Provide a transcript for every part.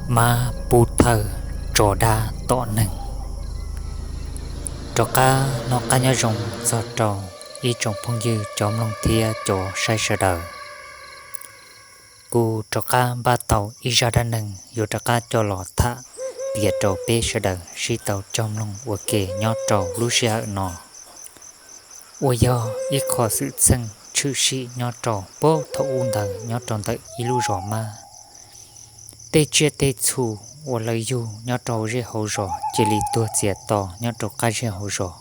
Mab pub thawj tso dab tom neeg. Rov qab noj qab nyob zoo txog rau ib tsoom phooj ywg cov mloog thiab cov saib sawv daws. Kuv rov qab npaj tau ib zaj dab neeg yuav rov qab coj los tham piav rau peb sawv daws sib tau cog mloog ua ke nyob rau lub sij hawm no, uas yog ib qho xwm txheej tshwm sim nyob rau puag thaum ub ntawd nyob rau ntawm ib lub zos mab. Tej tsiaj tej txhu uas lawv yug nyob rau zej hauv zos cia li tuag txias to nyob rau qab zej hauv zos,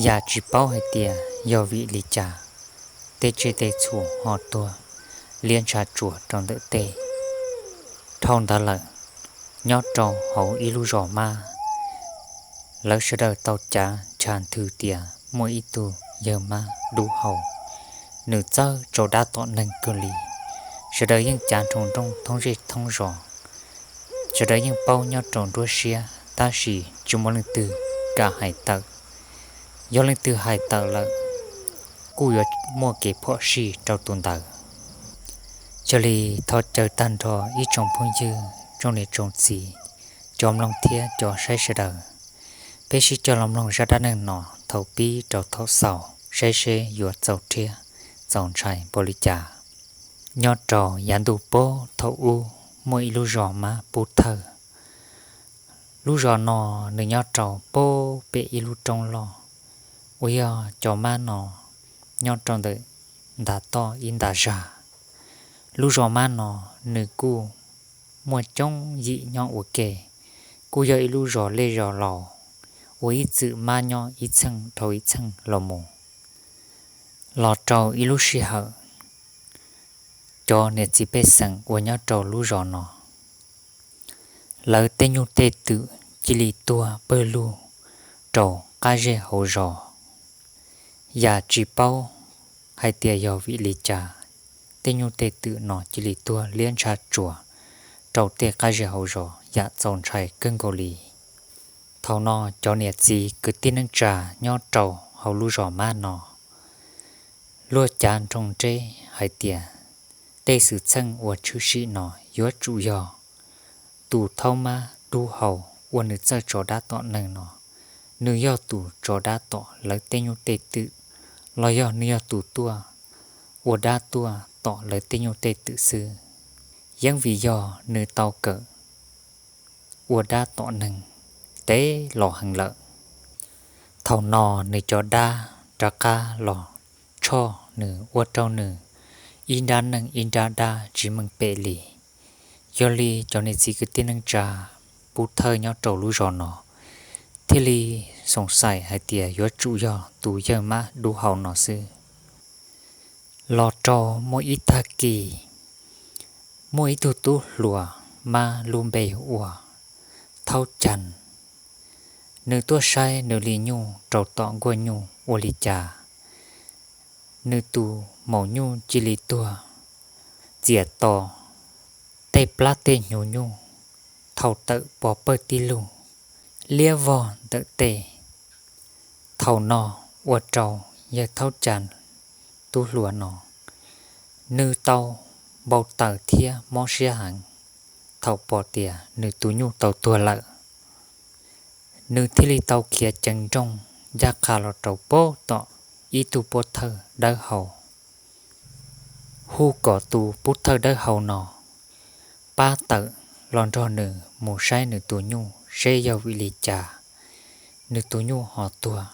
yam tsis paub hais tias yog vim li cas tej tsiaj tej txhu ho tuag liab ntsha tsuas rau ntawm tej. Dhau ntawd lawm, nyob rau hauv ib lub zos mab, lawv sawv daws tau cav ntsha nthwv tias muaj ib tug yawg mab dub hau, nws txawj tso dab tom neeg kawg li. Sawv daws yeej cav nroo nrooj thoob zej thoob zos, sawv daws yeej paub nyob rau nruab siab, tab sis tsis muaj leej twg kam hais tawm. Yog leej twg hais tawm lawm, kuj yuav muaj kev phom sij rau tus ntawd. Yog li, thov caw tag nrho ib tsoom phooj ywg, tsoom niam tsoom txiv, cov mloog thiab cov saib sawv daws, peb sib coj los mloog zaj dab neeg no thaum pib rau thaum xaus saib seb yuav txaus rhiab txaus ntshai npaum li cas. Nyob rau yav ntuj puag thaum ub, muaj ib lub zos mab pub thawj. Lub zos no nws nyob rau puag pem ib lub roob loj, uas yog cov mab no nyob rau ntawm ntav toj ib ntav zag. Lub zos mab no nws kuj muaj coob yim nyob ua ke, kuj yog ib lub zos lej zos laus, uas ib txwm mab nyob ib txheej dhau ib txheej los mus. Los rau ib lub sij hawm, cov niam txiv pej xeem uas nyob rau lub zos no, lawv tej nyuj tej twm cia li tuag pawg lug rau qab zej hauv zos. Yam tsis paub hais tias yog vim li cas tej nyuj tej twm no cia li tuag liab ntsha tsuas rau tej qab zej hauv zos, yam txaus ntshai kawg nkaus li. Thaum no cov niam txiv kwv tij neej tsa nyob rau hauv lub zos mab no luag cav nroo nreb hais tias tej xwm txheej uas tshwm sim no yuav tsum yog tus thaub mab dub hau uas nws txawj tso dab tom neeg no, nws yog tus tso dab tom lawv tej nyuj tej twm, los yog nws yog tus tuaj ua dab tuaj tom lawv tej nyuj tej twm xwb. Yeeb vim yog nws tau kawm ua dab tom neeg tev los heev lawm. Thaum no nws cov dab rov qab los tshoj nws, ua rau nws ib nrab neej ib nrab dab tsis meej pem li. Yog li cov niam txiv kwv tij neej tsa pub thawj nyob rau lub zos no thiaj li xoom xais hais tias yuav tsum yog tus yawg mab dub hau no xwb. Los rau muaj ib tag kis, muaj ib tug tub hluas mab lub npe ua Thaub Cag, nws tuaj saib nws li nyuj rau tom nkuaj nyuj ua li cas, nws tus maum nyuj cia li tuag txias to, tej plab tej hnyuv nyuj thau tawm pov pawg tib lug, liab vog ntawm tej. Thaum no ua rau yawg Thaub Cag tub hluas no, nws tau npau taws thiab mob siab heev thaum pom tias nws tus nyuj tau tuag lawm. Nws thiaj li tau khiav ceev nrooj ncaj qha los rau puag tom ib tug pub thawj dawb hau, hu kom tus pub thawj dawb hau no pab tawm los nrog nws mus saib nws tus nyuj seb yog vim li cas nws tus nyuj ho tuag,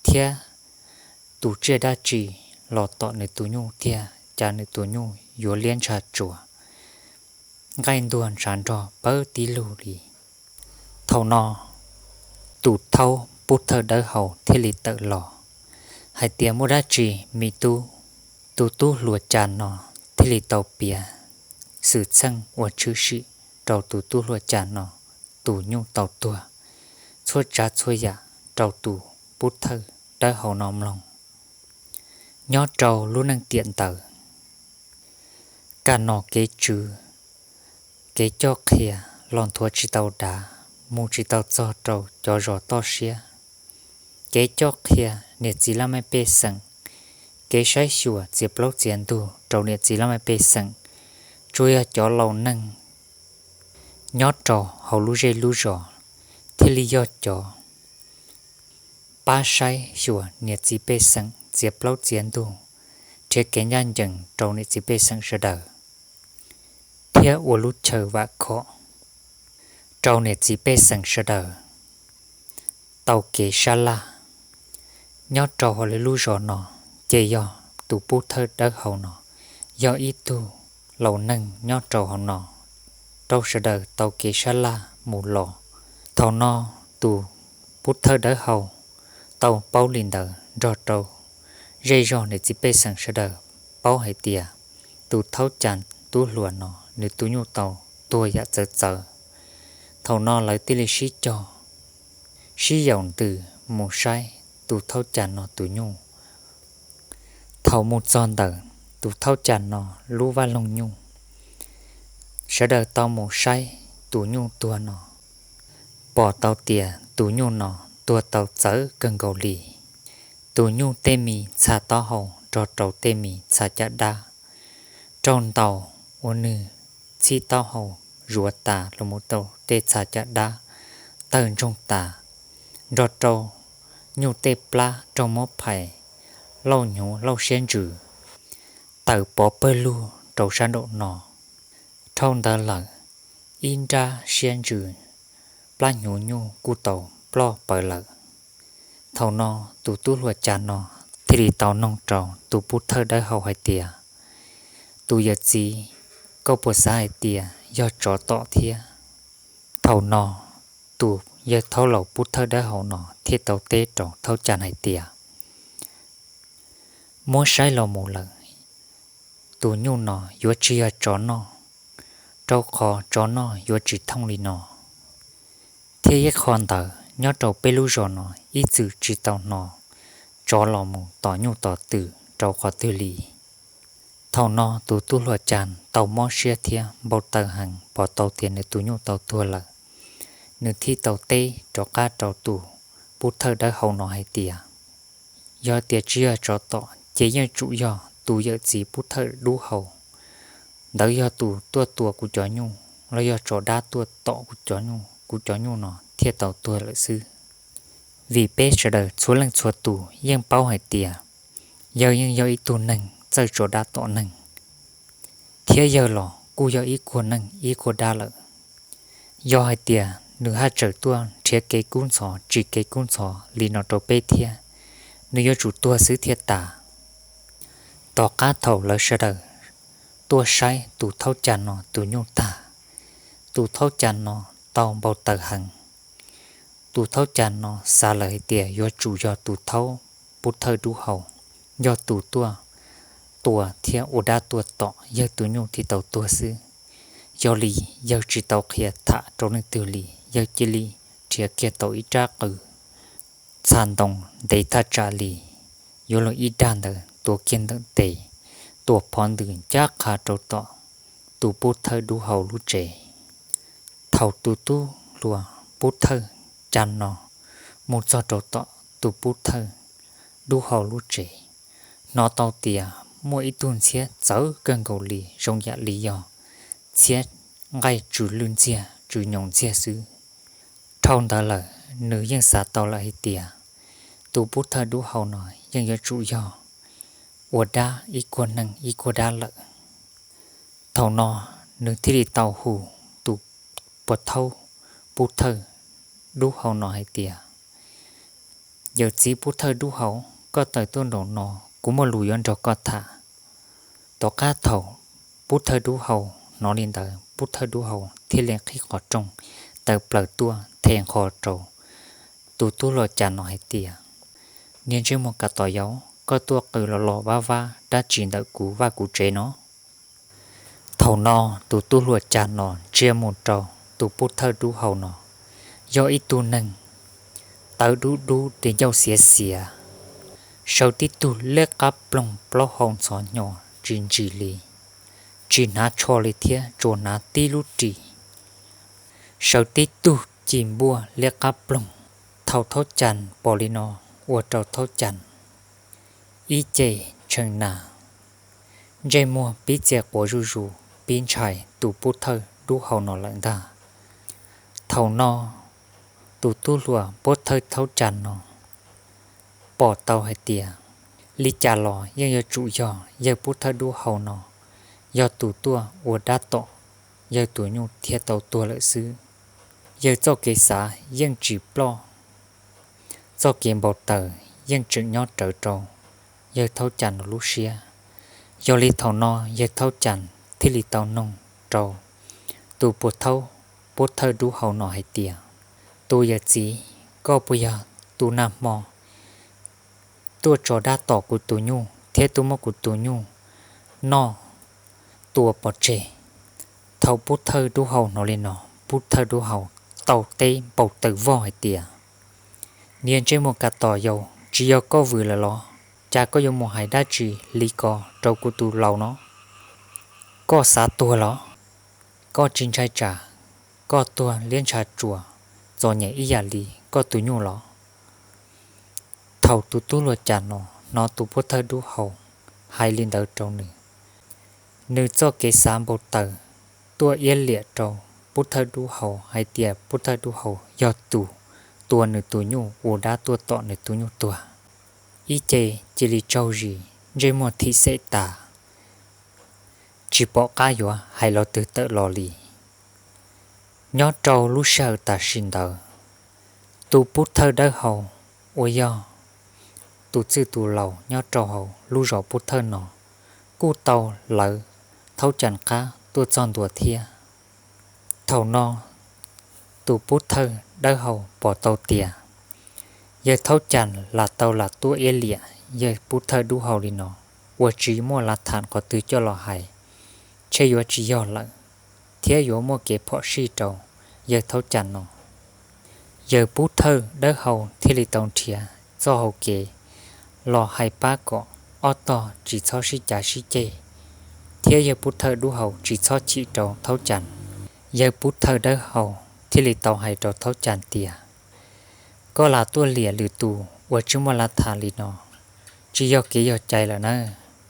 thiab tus tsiaj dab tsi los tom nws tus nyuj thiaj cas nws tus nyuj yuav liab ntsha tsuas, nqaij ntuag ntshav nrog pawg tib lug li. Thaum no tus thaub pub thawj dawb hau thiaj li tawm los hais tias muaj dab tsi me tub. Tus tub hluas Cag no thiaj li tau piav xwm txheej uas tshwm sim rau tus tub hluas Cag no tus nyuj tau tuag txhua tsav txhua yam rau tus pub thawj dawb hau no mloog. Nyob rau lub neej tiam ntawd, kaj nom kev tswv, kev coj qhia los nthuav tsis tau dav, mus tsis tau txog rau cov zos toj siab. Kev coj qhia niam txiv laj mej pej xeem, kev saib xyuas txiav plaub txiav ntug rau niam txiv laj mej pej xeem, tsuas yog cov laus neeg nyob rau hauv lub zej lub zos thiaj li yog cov pab saib xyuas niam txiv pej xeem txiav plaub txiav ntug, nrhiav kev ncaj ncees rau niam txiv pej xeem sawv daws, thiab ua lub chaw vam khom rau niam txiv pej xeem sawv daws tau kev sab laj. Nyob rau hauv lub zos no, ces yog tus pub thawj dawb hau no yog ib tug laus neeg nyob rau hauv no, rau sawv daws tau kev sab laj mus los. Thaum no tus pub thawj dawb hau tau paub li ntawd nrog rau zej zog niam txiv pej xeem sawv daws paub hais tias tus Thaub Cas tub hluas no nws tus nyuj tau tuag yam txawv txawv. Thaum no lawv thiaj li sib cog sib yaum ntws mus saib tus Thaub Cas no tus nyuj. Thaum mus txog ntawm tus Thaub Cas no lub vaj loog nyuj, sawv daws tau mus saib tus nyuj tuag no, pom tau tias tus nyuj no tuag tau txawv kawg nkaus li. Tus nyuj tej me txha taub hau nrog rau tej me txha caj dab raug ntaus ua nws txhib taub hau zuav tas los mus rau tej txha caj dab tawg ntsoog tas, nrog rau nyuj tej plab raug muab phais lauj hnyuv lauj siab ntsws tawm pov pawg lug rau sab nraum no. Dhau ntawd lawm, ib nrab siab ntsws plab hnyuv nyuj kuj tau ploj pawv lawm. Thaum no tus tub hluas Cas no thiaj li tau noog rau tus pub thawj dawb hau hais tias, tus yawm txiv, koj puas xav hais tias yog tsov tom thiab? Thaum no tus yawg thaub laus pub thawj dawb hau no thiaj tau teb rau Thaub Cas hais tias, muab saib los mus lawm, tus nyuj no yuav tsis yog tsov noj, rau qhov tsov noj yuav tsis thooj li no. Thiab ib qho ntawd nyob rau peb lub zos no ib txwm tsis tau hnov tsov los mus tom nyuj tom twm rau qhov twg li. Thaum no tus tub hluas Cas tau mob siab thiab npau taws heev pom tau tias nws tus nyuj tau tuag lawm, nws thiaj tau teb rov qab rau tus pub thawj dawb hau no hais tias, yog tias tsis yog tsov tom ces yeej tsum yog tus yawm txiv pub thawj dub hau ntawd yog tus tuaj tua kuv cov nyuj, los yog tsov dab tuaj tom kuv cov nyuj, kuv cov nyuj no thiaj tau tuag lawm xwb. Vim peb sawv daws txhua leej txhua tus yeej paub hais tias yawg yeej yog ib tug neeg txawj tsov dab tom neeg, thiab yawg los kuj yog ib kuag neeg ib kuag dab lawm. Yog hais tias nws haj tseem tuaj nrhiav kev kub ntxhov tsis kev kub ntxhov li no rau peb thiab, nws yuav tsum tuag xwb thiaj tas. Tom qab thaum lawv sawv daws tuaj saib tus Thaub Cas no tus nyuj tag, tus Thaub Cas no tau npau taws heev. Tus Thaub Cas no xav lawm hais tias yuav tsum yog tus thaub pub thawj dub hau yog tus tuaj tua thiab ua dab tuaj tom yawg tus nyuj thiaj tau tuag xwb. Yog li yawg tsis tau qhia tham rau leej twg li, yawg cia li nrhiav kiag tau ib rab qws txha ntoo ntev thaj tsam li yuav luag ib dag ntawd tuav kiag ntawm tes, tua phov ntws ncaj qha rau tom tus pub thawj dub hau lub tsev. Thaum tus tub hluas pub thawj Cas no mus txog rau tom tus pub thawj dub hau lub tsev, hnov tau tias muaj ib tug ntxhiab txawv kawg nkaus li zoo yam li yog ntxhiab nqaij tsw lwj ntxiag tsw nyoos ntxiag xwb. Dhau ntawd lawm nws yeej xav tau lawm hais tias tus pub thawj dub hau no yeej yuav tsum yog ua dab ib kuag neeg ib kuag dab lawm. Thaum no nws thiaj li tau hu tus pub thawj, pub thawj dub hau no hais tias, yawm txiv pub thawj dub hau, koj tawm tuaj nraum no, kuv muaj lus yuav nrog koj tham. Tom qab thaum pub thawj dub hau hnov li ntawd, pub thawj dub hau thiaj li qhib qhov rooj tawm plaws tuaj them nqho rau tus tub hluas Cas no hais tias, niag ntsej muag kav tom yau, koj tuaj qw los los vaj vaj dab tsi ntawm kuv vaj kuv tsev no? Thaum no tus tub hluas Cas no ntsia mus rau tus pub thawj dub hau no, yog ib tug neeg tawv dub dub, di ncauj xiav xiav, sawv tib tug liab qab ploog, plaub hau ntxhov hnyo tsis ntsim li, tsis hnav tsho li thiab tsuas hnav tib lub ris, sawv tib tug ci npuaj liab qab ploog. Thaum Thaub Cas pom li no ua rau Thaub Cas ib ce tshee na, ntsej muag pib txia quav zuj zus, pib ntshai tus pub thawj dub hau no lawm ntag. Thaum no tus tub hluas Pub Thawj Thaub Cas no pom tau hais tias li cas los yeej yuav tsum yog yawg Pub Thawj Dub Hau no yog tus tuaj ua dab tom yawg tus nyuj thiaj tau tuag lawm xwb. Yawg txoj kev xav yeej tsis ploj, txoj kev npau taws yeej tseem nyob rawv rau yawg Thaub Cas no lub siab. Yog li thaum no yawg Thaub Cas thiaj li tau noog rau tus Pub Thawj, Pub Thawj Dub Hau no hais tias, tus yawm txiv, koj puas yog tus nag hmo tuaj tso dab tom kuv tus nyuj thiab tuaj muab kuv tus nyuj noj tua pov tseg? Thaum Pub Thawj Dub Hau hnov li no, Pub Thawj Dub Hau tau teb npau taws vog hais tias, niag ntsej muag ka tos yau, tsis yog koj vwm lawm los? Cas koj yuav mus hais dab tsi li ko rau kuv tus laus no? Koj xav tuag los? Koj tsis ntshai tsam koj tuag liab ntsha tsuas txom nyem ib yam li koj tus nyuj los? Thaum tus tub hluas Cas no hnov tus Pub Thawj Dub Hau hais li ntawd rau nws, nws txoj kev xav npau taws tuaj iab liam rau Pub Thawj Dub Hau hais tias Pub Thawj Dub Hau yog tus tua nws tus nyuj ua dab tuaj tom nws tus nyuj tuag. Ib ce cia li tsaug zis, ntsej muag thim xem tas, tsis pom qab yuav hais lo twg tawm los li. Nyob rau lub sij hawm tam sim ntawd, tus Pub Thawj Dawb Hau uas yog tus txwj tus laus nyob rau hauv lub zos Pub Thawj no kuj tau lawv Thaub Cas qab tuaj txog ntua thiab. Thaum no tus Pub Thawj Dawb Hau pom tau tias yawg Thaub Cas lam tau lam tuaj iab liam yawg Pub Thawj Dub Hau li no, uas tsis muaj lav tham qhov twg coj los hais, ntshe yuav tsis yog lawm, thiab yuav muaj kev phom sij rau yawg Thaub Cas no. Yawg Pub Thawj Dawb Hau thiaj li tau nrhiav txoj hau kev los hais pab kom ob tog tsis txhob sib cav sib ceg, thiab yawg Pub Thawj Dub Hau tsis txhob chim rau Thaub Cas. Yawg Pub Thawj Dawb Hau thiaj li tau hais rau Thaub Cas tias, koj lam tuaj liam lwm tus uas tsis muaj lav tham li no, tsis yog kev yog cai lawm na,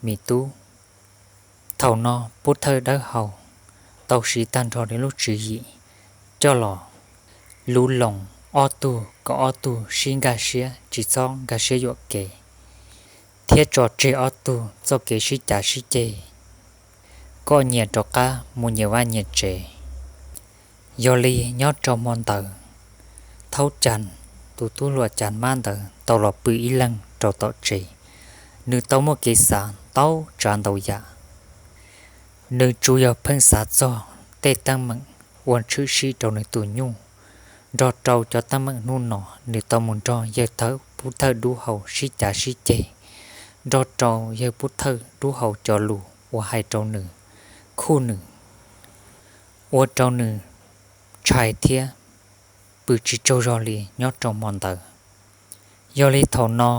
me tub. Thaum no Pub Thawj Dawb Hau tau siv tag nrho nws lub tswv yim coj los luv loos ob tug kom ob tug sib nkag siab tsis txhob nkag siab yuam kev, thiab tso tseg ob tug txoj kev sib cav sib ceg, koj nyias rov qab mus nyias vaj nyias tsev. Yog li nyob rau hmo ntawd, Thaub Cas, tus tub hluas Cas mab ntawd tau los pw ib leeg rau tom tsev. Nws tau muaj kev xav ntau tsav ntau yam. Nws tsuas yog pheej xav txog tej teeb meem ua tshwm sim rau nws tus nyuj, nrog rau cov teeb meem hnub no nws tau mus nrog yawg Pub Thawj Dub Hau sib cav sib ceg, nrog rau yawg Pub Thawj Dub Hau cov lus uas hais rau nws, khuj nws, ua rau nws ntshai thiab pw tsis tsaug zog li nyob rau hmo ntawd. Yog li thaum no,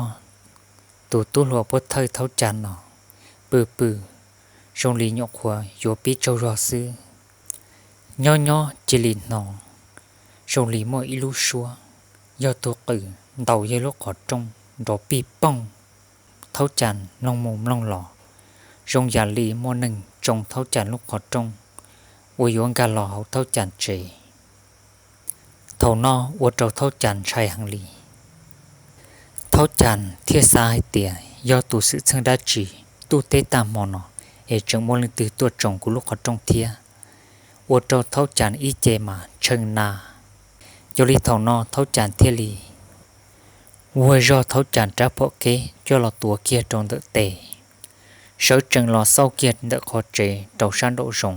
tus tub hluas Pub Thawj Thaub Cas no pw pw zoo li nyuam qhuav yuav pib tsaug zog xwb. Nyob nyob cia li hnov zoo li muaj ib lub suab yog tus qws ntaus yawg lub qhov rooj nrov pij poog. Thaub Cas mloog mus mloog los, zoo yam li muaj neeg tsoo Thaub Cas lub qhov rooj uas yuav nkag los hauv Thaub Cas tsev. Thaum no ua rau Thaub Cas ntshai heev li. Thaub Cas thiaj xav hais tias yog tus xwm txheej dab tsi tuaj teb tag hmo no es tseem muaj leej twg tuaj tsoo kuv lub qhov rooj thiab, ua rau Thaub Cas ib ce mas tshee na. Yog li thaum no Thaub Cas thiaj li vuag zog Thaub Cas rab phom keb coj los tuav kiag rau ntawm tes, sawv tsees los xauj kiag ntawm qhov tsev rau sab nraum zoov.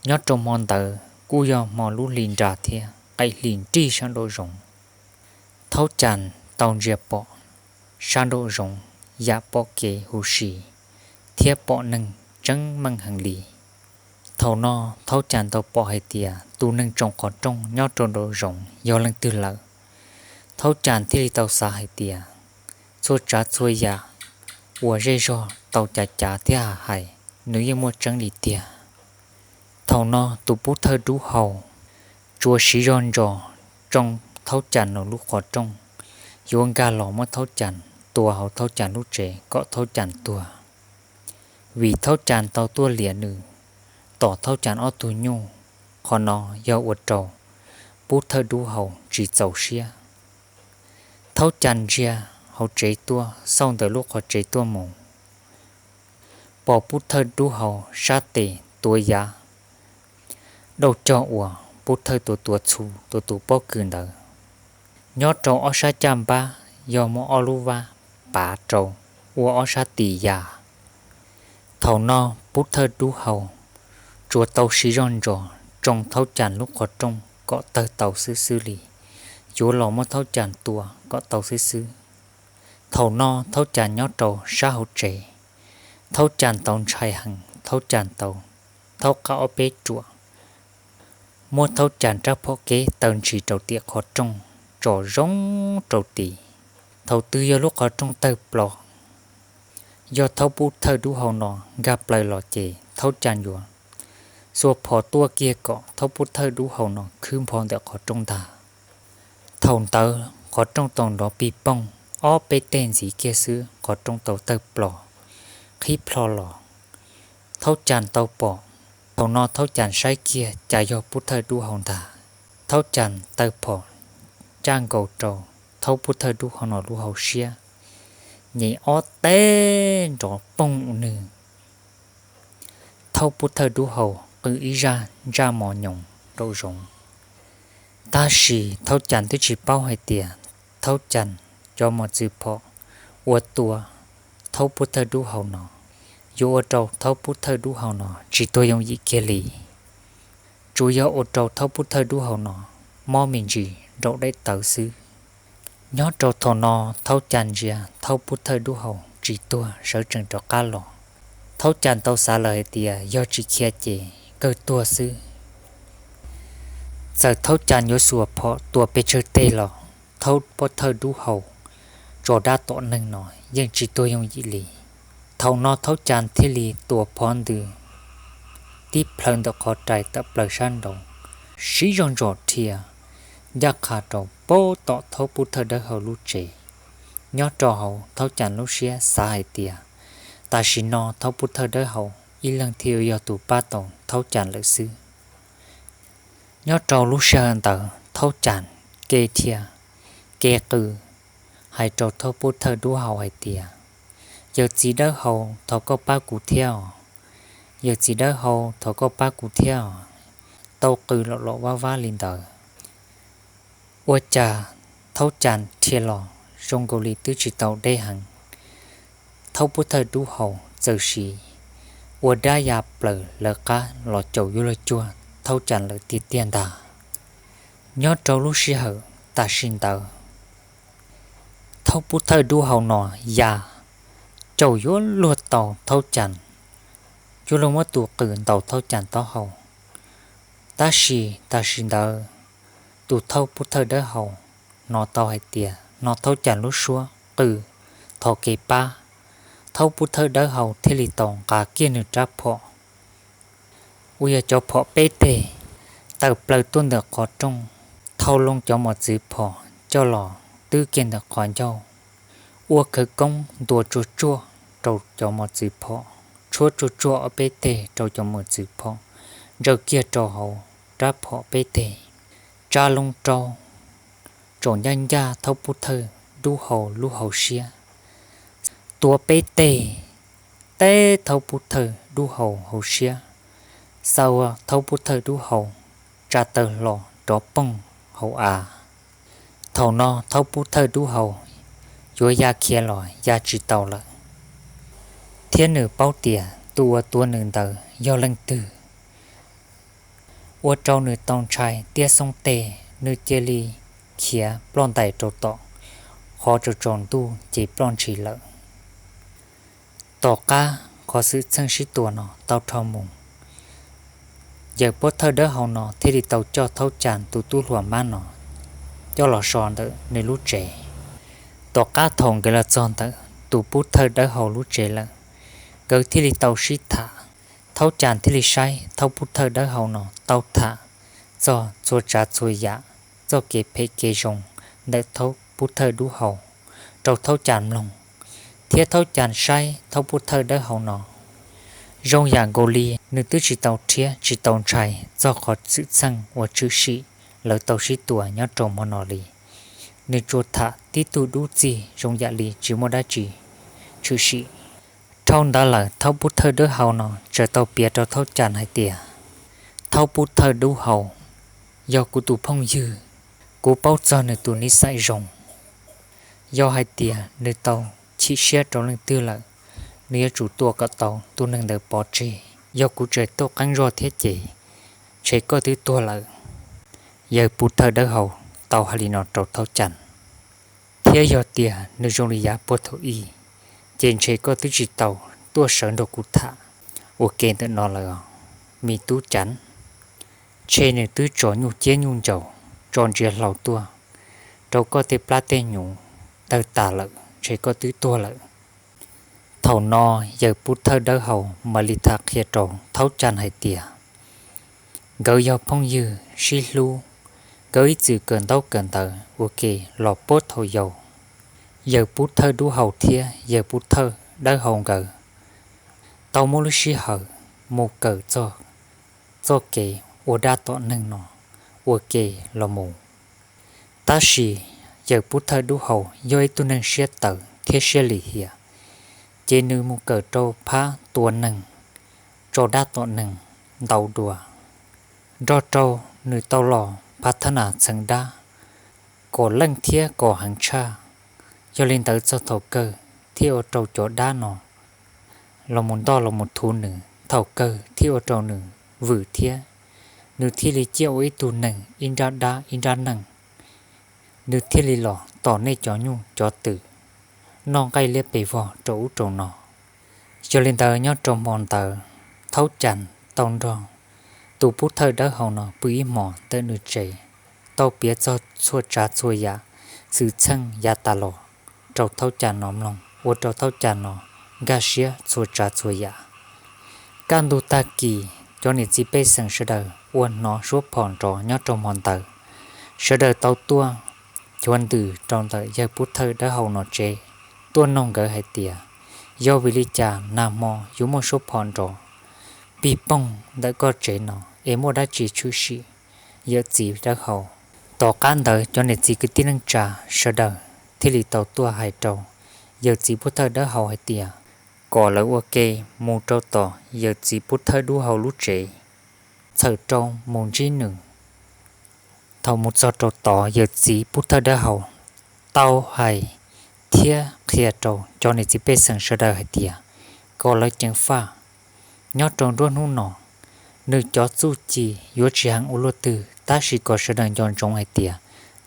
Nyob rau hmo ntawd kuj yog hmo lub hli nra thiab qaim hli nrig sab nraum zoov. Thaub Cas tau ntsia pom sab nraum zoov yam pom kev huv si thiab pom neeg tseeb meej heev li. Thaum no Thaub Cas tau pom hais tias tus neeg tsoo qhov rooj nyob rau nraum zoov yog leej twg lawm. Thaub Cas thiaj li tau xav hais tias txhua tsav txhua yam uas zej zog tau cav cav thiab hais hais, nws yeej muaj tseeb li tiag. Thaum no tus Pub Thawj Dub Hau tsuas siv zog ntsos tsoo Thaub Cas nws lub qhov rooj, yuav nkag los muab Thaub Cas tua hauv Thaub Cas lub tsev kom Thaub Cas tuag. Vim Thaub Cas tau tuaj liam nws, tom Thaub Cas ob tug nyuj, qhov no yog ua rau Pub Thawj Dub Hau tsis txaus siab. Thaub Cas ntsia hauv tsev tuaj, xauj ntawm lub qhov tsev tuaj mus, pom Pub Thawj Dub Hau sab tes tuav yav dauj cog uas Pub Thawj tuav tuav txhu tuav tus pob kws ntawd. Nyob rau ob sab caj npab yog muaj ob lub vab pav rau ua ob sab tis ya. Thaum no Pub Thawj Dub Hau tsuas tau siv zog ntsos tsoo Thaub Cas lub qhov rooj kom tawg tau xwb xwb li, yuav los muab Thaub Cas tua kom tau xwb xwb. Thaum no Thaub Cas nyob rau sab hauv tsev, Thaub Cas tau ntshai heev, Thaub Cas tau thaub qab ob peb ruam, muab Thaub Cas rab phom kev taw ntshis rau tim qhov rooj, tsom zoo rau tid. Thaum twg yog lub qhov rooj tawg plho, yog Thaub Pub Thawj Dub Hau no nkag plaws los ces Thaub Cas yuav xuas phom tuaj kiag kom Thaub Pub Thawj Dub Hau no khwb npho ntawm qhov rooj ntag. Thaum ntawd qhov rooj tau nrov pig pooj, ob peb teg ntxiv kiag xwb qhov rooj tau tawg plho, qhib plho los. Thaub Cas tau pom, thaum no Thaub Cas saib kiag cas yog Pub Thawj Dub Hau ntag. Thaub Cas taw phom caj nkaus rau Thaub Pub Thawj Dub Hau no lub hauv siab, nyem ob teg nrov poog ua nws. Thaub Pub Thawj Dub Hau qw ib zaj ntsaj mos nyoos nraum zoov. Tab sis Thaub Cas twb tsis paub hais tias Thaub Cas cov mos txwv phom uas tua Thaub Pub Thawj Dub Hau no yuav ua rau Thaub Pub Thawj Dub Hau no tsis tuag yooj yim kiag li, tsuas yog ua rau Thaub Pub Thawj Dub Hau no mob me ntsis nraum daim tawv xwb. Nyob rau thaum no Thaub Cas ntsia Thaub Pub Thawj Dub Hau tsis tuag sawv tsees rov qab los, Thaub Cas tau xav lawm hais tias yog tsis khiav ces kawg tuag xwb. Txawm Thaub Cas yuav xuas phom tua pes tsawg teg los Thaub Pub Thawj Dub Hau tso dab tom neeg no yeej tsis tuag yooj yim li. Thaum no Thaub Cas thiaj li tua phov ntws tib plhaw ntawm qhov rai tawm plaws sab nraud, siv zog ntsos dhia ncaj qha rau pem tom Thaub Pub Thawj Dawb Hau lub tsev. Nyob rau hauv Thaub Cas lub siab xav hais tias tam sim no Thaub Pub Thawj Dawb Hau ib leeg thiaj yuav yog tus pab tau Thaub Cas lawm xwb. Nyob rau lub sij hawm ntawd Thaub Cas ke dhia ke qw hais rau Thaub Pub Thawj Dub Hau hais tias, yawm txiv Dawb Hau, thov koj pab kuv thiab os, yawm txiv Dawb Hau, thov koj pab kuv thiab os, tau qw lom lom vab vab li ntawd. Ua cas Thaub Cas dhia los zoo nkaus li twb tsis tau deb heev, Thaub Pub Thawj Dub Hau txawm sis ua dab ya plaws lawv qab los caum yuav luag cuag Thaub Cas lawm tiag tiag ntag. Nyob rau lub sij hawm tam sim ntawd, Thaub Pub Thawj Dub Hau no ya caum yuav luag tau Thaub Cas, yuav luag muab tus qws ntaus Thaub Cas taub hau. Tab sis tam sim ntawd tus Thaub Pub Thawj Dawb Hau hnov tau hais tias hnov Thaub Cas lub suab qw thov kev pab, Thaub Pub Thawj Dawb Hau thiaj li tau nqa kiag nws rab phom uas yog cov phom peb teg tawm plaws tuaj ntawm qhov rooj, thau loo cov mos txwv phom coj los twb kiag ntawm qhov ncauj, ua khawv koob ntua tsuag tsuag rau cov mos txwv phom, tshuab tsuag tsuag ob peb teg rau cov mos txwv phom, ntsaws kiag rau hauv rab phom peb teg, tsa loo rau tsaus ncaj ncaj Thaub Pub Thawj Dub Hau lub hauv siab, tua peb teg teb Thaub Pub Thawj Dub Hau hauv siab, xa ua Thaub Pub Thawj Dub Hau tsa taw hlo rov poog hauv av. Thaum no Thaub Pub Thawj Dub Hau yuav ya khiav los ya tsis tau lawm, thiab nws paub tias tus uas tua nws ntawd yog leej twg, ua rau nws tau ntshai tiab xoob teg, nws cia li khiav ploj ntais rau tom qhov tsaus tsaus ntuj ces ploj ntshis lawm. Tom qab qhov xwm txheej sib tua no tau rho mus, yawm Pub Thawj Dawb Hau no thiaj li tau coj Thaub Cas tus tub hluas mab no coj los so ntawm nws lub tsev. Tom qab thaum nkawd los txog ntawm tus Pub Thawj Dawb Hau lub tsev lawm, nkawd thiaj li tau sib tham. Thaub Cas thiaj li saib Thaub Pub Thawj Dawb Hau no tau tham txog txhua tsav txhua yam, txoj kev phem kev zoo ntawm Thaub Pub Thawj Dub Hau rau Thaub Cas mloog, thiab Thaub Cas saib Thaub Pub Thawj Dawb Hau no zoo yam nkaus li nws twb tsis tau rhiab tsis tau ntshai txog qhov xwm txheej uas tshwm sim lawv tau sib tua nyob rau hmo no li. Nws tsuas tham tib tug dub txig zoo yam li tsis muaj dab tsi tshwm sim. Dhau ntawd lawm thaub pub thawj dawb hau no txawm tau piav rau Thaub Cas hais tias, Thaub pub thawj dub hau yog kuv tus phooj ywg, kuv paub txog nws tus niv xais zoo. Yog hais tias nws tau chim siab rau leej twg lawm, nws yuav tsum tua kom tau tus neeg ntawd pov tseg. Yog kuv tseem tuaj qeeb zog thiab ces ntshe koj twb tuag lawm. Yawg pub thawj dawb hau tau hais li no rau Thaub Cas, thiab yog tias nws zoo li yav puag thaum ub, ces ntshe koj twb tsis tau tuaj sawv nrog kuv tham ua ke ntawm no lawm os, me tub Cas. Ntshe nws twb tso nyuj ciab nyuj ncaus, tso ntsiav hlau tuaj rau koj tej plab tej hnyuv tawg tas lawm, ntshe koj twb tuag lawm. Thaum no yawg pub thawj dawb hau mam li tham qhia rau Thaub Cas hais tias, nkawd yog phooj ywg sib hlub, nkawd ib txwm kawm ntaub kawm ntawv ua ke los puag thaum yau. Yawg pub thawj dub hau thiab yawg pub thawj dawb hau nkawd tau muaj lub sij hawm mus kawm txog txoj kev ua dab tom neeg no ua ke los mus. Tab sis yawg pub thawj dub hau yog ib tug neeg siab tawv thiab siab lim hiam, ces nws mus kawm rau phab tua neeg, tso dab tom neeg ntau dua. Nrog rau nws tau los phav thab nas txheev dab kom leej thiab kom heev tshaj. Yog li ntawd txog thaum kawg thiaj ua rau cov dab no los mus ntoj los mus thuv nws, thaum kawg thiaj ua rau nws vwm thiab. Nws thiaj li ciaj ua ib tug neeg ib nrab dab ib nrab neeg. Nws thiaj li los tom nej cov nyuj cov twm, noj nqaij liab pes vog rau ub rau no. Yog li ntawd nyob rau hmo ntawd, Thaub Cas tau nrog tus pub thawj dawb hau no pw ib hmos ntawm nws tsev, tau piav txog txhua tsav txhua yam xwm txheej yav tas los rau Thaub Cas no mloog, ua rau Thaub Cas no nkag siab txhua tsav txhua yam. Kaj ntug tag kis cov niam txiv pej xeem sawv daws uas hnov suab phom nrov nyob rau hmo ntawd, sawv daws tau tuaj cuav ntws rau ntawm yawg pub thawj dawb hau no tsev, tuaj noog nkawd hais tias, yog vim li cas nag hmo yuav muaj suab phom nrov pig poog ntawm koj tsev no, es muaj dab tsi tshwm sim, yawm txiv dawb hau? Tom qab ntawd cov niam txiv kwv tij neej tsa sawv daws thiaj li tau tuaj hais rau yawm txiv pub thawj dawb hau hais tias, kom lawv ua ke mus rau tom yawm txiv pub thawj dub hau lub tsev, txhawm rau mus ntsib nws. Thaum mus txog rau tod yawm txiv pub thawj dawb hau tau hais thiab qhia rau cov niam txiv pej xeem sawv daws hais tias, kom lawv ceev faj. Nyob rau nruab hnub no, nws cov txuj ci yuav tsis heev ua luaj twg, tab sis kom sawv daws nco ntsoov hais tias,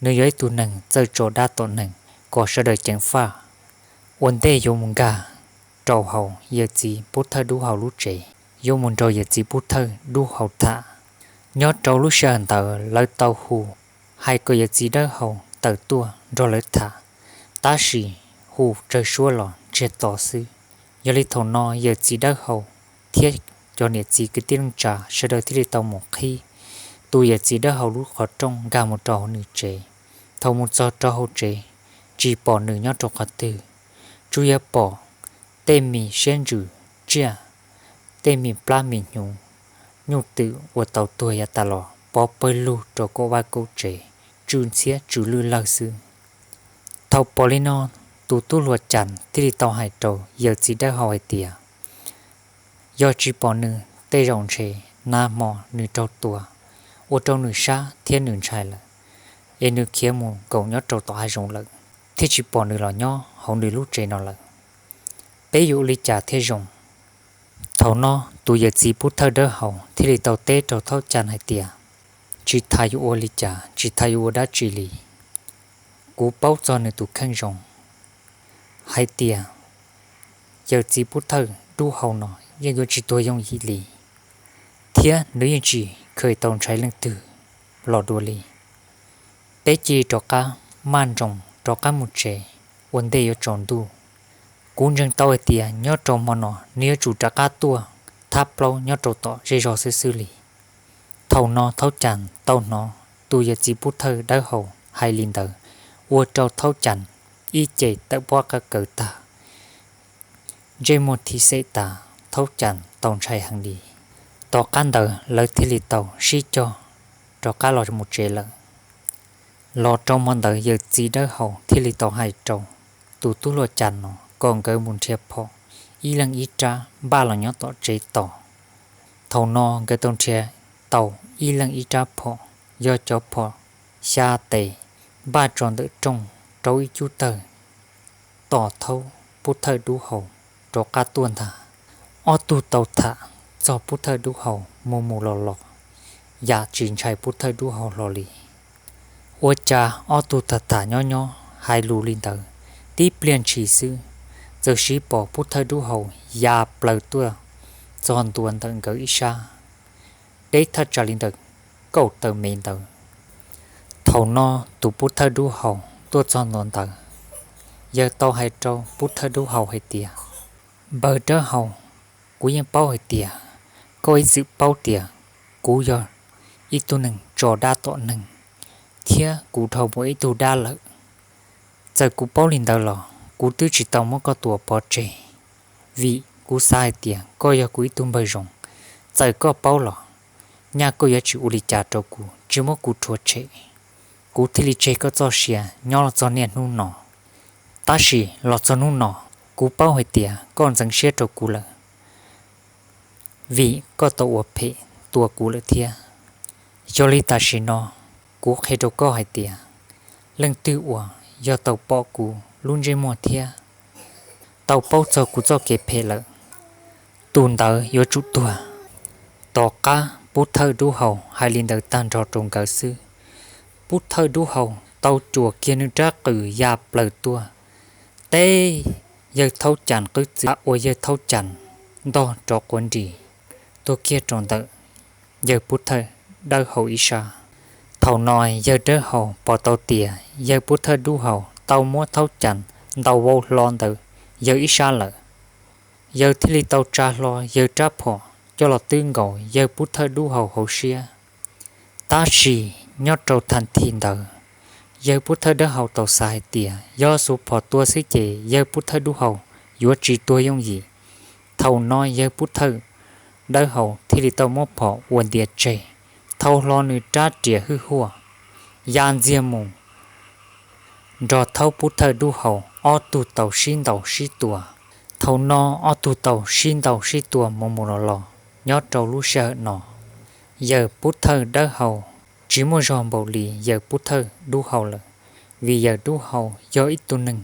nws yog ib tug neeg txawj tso dab tom neeg, kom sawv daws ceev faj. Ua ntej yuav mus nkag rau hauv yawm txiv pub thawj dub hau lub tsev, yuav mus nrog yawm txiv pub thawj dub hau tham. Nyob rau lub sij hawm ntawd lawv tau hu hais kom yawm txiv dawb hau tawm tuaj nrog lawv tham, tab sis hu tsawg suab los ntsiag to xwb. Yog li thaum no yawm txiv dawb hau thiab cov niam txiv kwv tij neej tsa sawv daws thiaj li tau mus qhib tus yawm txiv dawb hau lub qhov rooj nkag mus rau hauv nws tsev. Thaum mus txog rau hauv tsev, tsis pom nws nyob rau qhov twg, tsuas yog pom tej me siab ntsws tsiaj, tej me plab me hnyuv, nyuj twm uas tau tuag yav tas los pov pawg lug rau kaum vaj kaum tsev, tsw ntxhiab tsw lwj lawg xwb. Thaum pom li no, tus tub hluas Cas thiaj li tau hais rau yawm txiv dawb hau hais tias, yog tsis pom nws tej zaum ntshe nag hmo nws raug tua, ua rau nws sab thiab nws ntshai lawm, es nws khiav mus nkaum nyob rau tom hav zoov lawm, thiaj tsis pom nws los nyob hauv nws lub tsev no lawm. Peb yuav ua li cas thiaj zoo? Thaum no tus yawm txiv pub thawj dawb hau thiaj li tau teb rau Thaub Cas hais tias, tsis tas yuav ua li cas, tsis tas yuav ua dab tsi li, kuv paub txog nws tus kheej zoo hais tias yawm txiv pub thawj dub hau no yeej yuav tsis tuag yooj yim li, thiab nws yeej tsis kheev tau ntshai leej twg los dua li. Peb cia li rov qab maj nroos rov qab mus tsev, ua ntej yuav tsaus ntuj. Kuv ntseeg tau hais tias nyob rau hmo no nws yuav tsum rov qab tuaj thab plaub nyob rau tom zej zog xwb xwb li. Thaum no Thaub Cas tau hnov tus yawm txiv pub thawj dawb hau hais li ntawd, ua rau Thaub Cas ib ce tawm pob qa kawg tag, ntsej muag thim xem tas, Thaub Cas tau ntshai heev li. Tom qab ntawd lawv thiaj li tau sib cog rov qab los mus tsev lawm. Los rau hmo ntawd yawm txiv Dawb Haus thiaj li tau hais rau tus tub hluas Cas no kom nkawd mus nrhiav phom ib leeg ib rab npaj los nyob tom tsev tos. Thaum no nkawd tau nrhiav tau ib leeg ib rab phom, yog cov phom xya tes npaj tso ntawm rooj rau ib cub tawg tos thaub Pub Thawj Dub Haus rov qab tuaj ntag. Ob tug tau tham txog Pub Thawj Dub Haus mus mus los los, yam tsis ntshai Pub Thawj Dub Haus hlo li. Ua cas ob tug tham tham nyob nyob hais lus li ntawd, tib pliag ntshis xwb, txawm siv pom Pub Thawj Dub Haus ya plaws tuaj txog ntua ntawm nkawd ib sab, deb thaj tsam li ntawm kaum tawm mev ntawd. Thaum no tus Pub Thawj Dub Haus tuaj txog ntua ntawd, yawg tau hais rau Pub Thawj Dub Haus hais tias, Npawg Dawb Haus, kuv yeej paub hais tias koj ib txwm paub tias kuv yog ib tug neeg tso dab tom neeg, thiab kuv dhau mus ib tug dab lawm. Txawm kuv paub li ntawd los kuv twb tsis tau muab koj tua pov tseg, vim kuv xav hais tias koj yog kuv ib tug npawg zoo. Txawm koj paub los, nyaj koj yuav tsis ua li cas rau kuv, tsis muab kuv rhuav tshem, kuv thiaj li tseg koj txoj sia nyob los txog niaj hnub no. Tab sis los txog hnub no, kuv paub hais tias koj ntxeev siab rau kuv lawm, vim koj tau ua phem tua kuv lawm thiab. Yog li tam sim no, kuv qhia rau koj hais tias, leej twg uas yog tau pom kuv lub ntsej muag thiab tau paub txog kuv txoj kev phem lawm, tus ntawd yuav tsum tuag. Tom qab Pub Thawj Dub Haus hais li ntawd tag nrho rau nkawd xwb, Pub Thawj Dub Haus tau cuam kiag nws rab qws ya plaws tuaj, teb yawg Thaub Cas qwb txwv uas yawg Thaub Cas ntog rov quav nris tuag kiag rau ntawm yawg Pub Thawj Dawb Haus ib sab. Thaum no yawg Dawb Haus pom tau tias yawg Pub Thawj Dub Haus tau muab Thaub Cas ntaus vau hlo ntawm yawg ib sab lawm, yawg thiaj li tau tsa hlo yawg rab phom coj los twb nkaus yawg Pub Thawj Dub Haus hauv siab. Tab sis nyob rau thaum thib ntawd, yawg Pub Thawj Dawb Haus tau xav hais tias yog xuas phom tua xwb ces yawg Pub Thawj Dub Haus yuav tsis tuag yooj yim. Thaum no yawg Pub Thawj Dawb Haus thiaj li tau muab phom ua ntiav tseg, thau hlo nws rab riam hwj huaj, ya ntxiag mus nrog thaub Pub Thawj Dub Haus ob tug tau sib ntaus sib tua. Thaum no ob tug tau sib ntaus sib tua mus mus los los nyob rau lub sij hawm no, yawg Pub Thawj Dawb Haus tsis muaj zog npaum li yawg Pub Thawj Dub Haus lawm, vim yawg Dub Haus yog ib tug neeg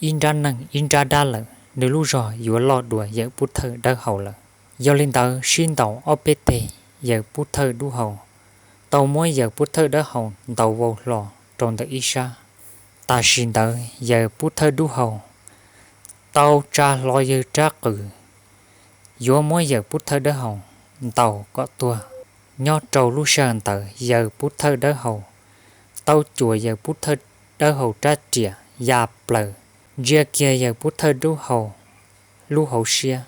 ib nrab neeg ib nrab dab lawm, nws lub zog yuav loj dua yawg Pub Thawj Dawb Haus lawm. Yog li ntawd sib ntaus ob peb teg, yawg Pub Thawj Dub Haus tau muab yawg Pub Thawj Dawb Haus ntaus vau hlo rau ntawm ib sab. Tam sim ntawd yawg Pub Thawj Dub Haus tau tsa hlo yawg rab qws yuav muab yawg Pub Thawj Dawb Haus ntaus kom tuag. Nyob rau lub sij hawm ntawd yawg Pub Thawj Dawb Haus tau cuam yawg Pub Thawj Dawb Haus rab riam ya plaws ntsia kiag yawg Pub Thawj Dub Haus lub hauv siab,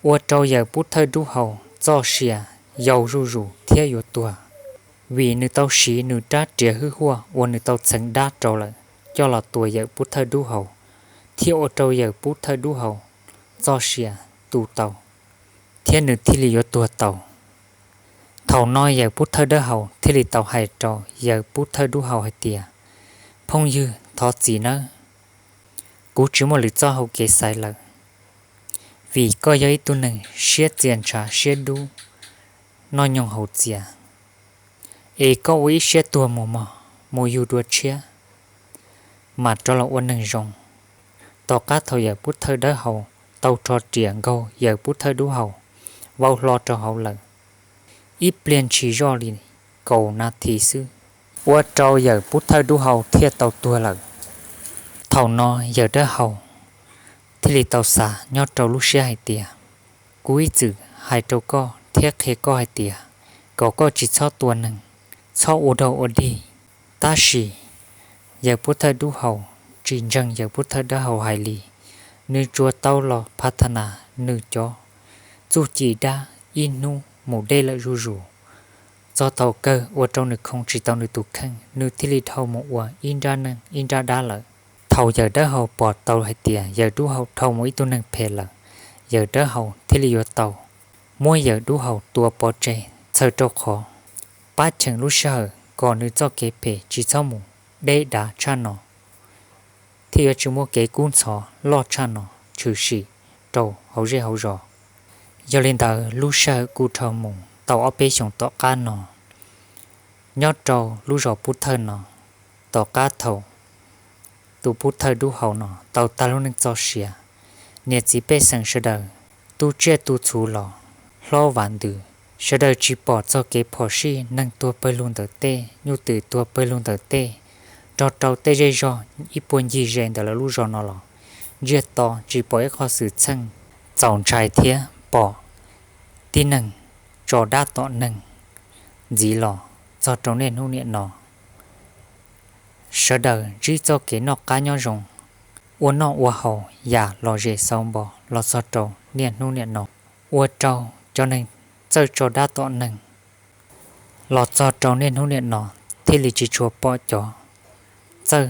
ua rau yawg Pub Thawj Dub Haus txoj sia yau zuj zus thiab yuav tuag, vim nws tau siv nws rab riam hwj huaj uas nws tau txheev dab rau lawm coj los tua yawg Pub Thawj Dub Haus, thiaj ua rau yawg Pub Thawj Dub Haus txoj sia tu tau, thiab nws thiaj li yuav tuag tau. Thaum no yawg Pub Thawj Dawb Haus thiaj li tau hais rau yawg Pub Thawj Dub Haus hais tias, Phooj ywg, thov txim nawb, kuv tsis muaj lwm txoj hau kev xaiv lawm, vim koj yog ib tug neeg siab txias ntshav siab dub, noj nyoog haus txias, es koj ua ib siab tuag mus mog, mus yug dua tshiab, mam rov los ua neeg zoo. Tom qab thaum yawg Pub Thawj Dawb Haus tau rho riam nkaug yawg Pub Thawj Dub Haus vau hlo rau hauv lawm, ib pliag ntshis zoj li kaum nas this xwb, ua rau yawg Pub Thawj Dub Haus thiaj tau tuag lawm. Thaum no yawg Dawb Haus thiaj li tau xav nyob rau lub siab hais tias, kuv ib txwm hais rau koj thiab qhia koj hais tias kom koj tsis txhob tua neeg, txhob ua dog ua dig. Tab sis yawg Pub Thawj Dub Haus tsis ntseeg yawg Pub Thawj Dawb Haus hais li, nws tsuas tau los pha tha nas nws cov txuj ci dab ib hnub mus deb lawm zuj zus. Txog thaum kawg ua rau nws khoo tsis tau nws tus kheej, nws thiaj li dhau mus ua ib nrab neeg ib nrab dab lawm. Thaum yawg Dawb Haus pom tau hais tias yawg Dub Haus dhau mus ib tug neeg phem lawm, yawg Dawb Haus thiaj li yuav tau muab yawg Dub Haus tua pov tseg, txhawm rau qhov pab cheem lub sij hawm kom nws txoj kev phem tsis txhob mus deb dav tshaj no, thiaj yuav tsis muaj kev kub ntxhov loj tshaj no tshwm sim rau hauv zej hauv zos. Yog li ntawd lub sij hawm kuj dhau mus tau ob peb xyoos tom qab no, nyob rau lub zos Pub Thawj no, tom qab thaum tus Pub Thawj dub hau no tau tag lub neej txoj sia, niam txiv pej xeem sawv daws tu tsiaj tu txhuv los hlob vam ntws, sawv daws tsis pom txog kev phom sij neeg tuag pawg lug ntawm tej, nyuj twm tuag pawg lug ntawm tej, nrog rau tej zej zog ib puag ncig ze ntawm lawv lub zos no los ntsiag to tsis pom ib qho xwm txheej txaus ntshai thiab pom tib neeg tso dab tom neeg ntxiv los txog rau niaj hnub niam no. Sawv daws ntsib txoj kev noj qab nyob zoo, ua noj ua haus yam lom zem xauv npo los txog rau niaj hnub niam no. Ua rau cov neeg txawj tso dab tom neeg los txog rau niaj hnub niam no thiaj li tsis tshua pom cov txawj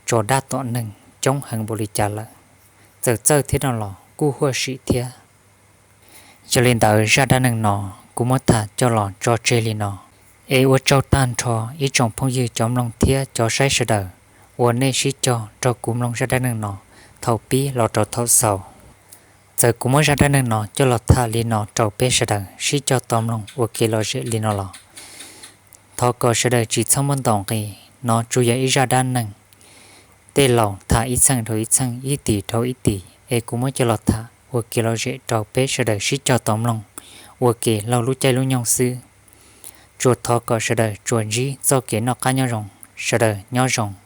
tso dab tom neeg coob heev npaum li cas lawm. Txawm txawj thiab no los kuj huaj sim thiab. Yog li ntawd zaj dab neeg no kuv muab tham coj los tso tseg li no. Es ua tsaug tag nrho ib tsoom phooj ywg cov mloog thiab cov saib sawv daws uas nej sib cog nrog kuv mloog zaj dab neeg no thaum pib los rau thaum xaus. Txawm kuv muab zaj dab neeg no coj los tham li no rau peb sawv daws sib cog tau mloog ua kev lom zem li no los, thov kom sawv daws tsis txhob muab ntaus nqi. No tsuas yog ib zaj dab neeg, tej laus tham ib txheej dhau ib txheej, ib tis dhau ib tis, es kuv muab coj los tham ua kev lom zem rau peb sawv daws sib cog tau mloog ua kev laug lub caij lub nyoog xwb. Tsuas thov kom sawv daws tsuas ntsib txoj kev noj qab nyob zoo, sawv daws nyob zoo.